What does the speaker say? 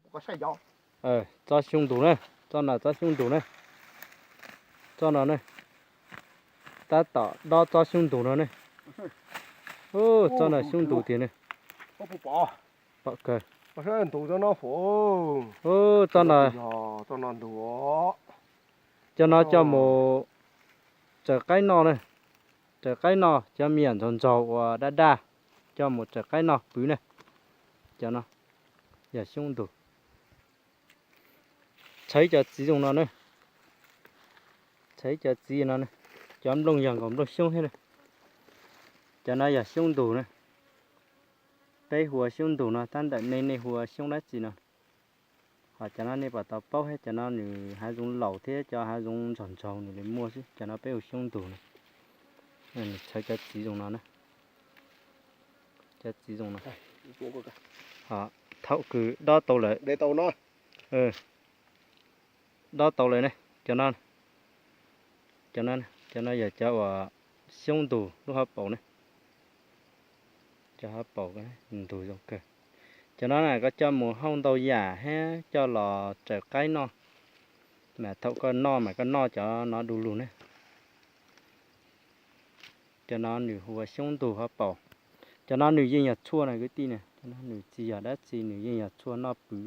Tsob xyoob ntug na, tsob no tsob xyoob ntug na, tsob no ne, tab tom dob tsob xyoob ntug no ne. Tsob no xyoob ntug tiag ne. Pom kawg. Tsob no, cov no coj mus tsaws qaib noj ne, tsaws qaib noj, cov me nyuam ntsaug ntsaug uas daj daj, coj mus tsaws qaib noj pwv ne. Cov no yog xyoob ntug. Tshav cov txiv zoo no ne, tshav cov txiv no, cov nplooj yog nkaus nplooj xyoob thiab ne. Cov no yog xyoob ntug na. Peb hu ua xyoob ntug no, tab ntawm nej nej hu ua xyoob dab tsi no. Ho cov no nej pom tau paub thiab, cov no nws hav zoov laus thiab cov hav zoov ntsaug ntsaug nws li muaj xwb, cov no peb hu xyoob ntug no. Nws tshav cov txiv zoo no na, cov txiv zoo no. Thaum kws dob tau lawm, dob tau lawm ne, cov no, cov no yog cov uas xyoob ntug lub hauv paus ne, cov hauv paus ntug zoo kawg. Cov no na koj coj mus hauj ntau yam thiab coj los tsaws qaib noj, mas thaum koj noj mas koj noj cov no du lug ne. Cov no nws hu ua xyoob ntug hauv paus. Cov no nws yeej yog tshuaj na kwv tij na, cov no nws tsis yog dab tsi, nws yeej yog tshuaj noj pwv.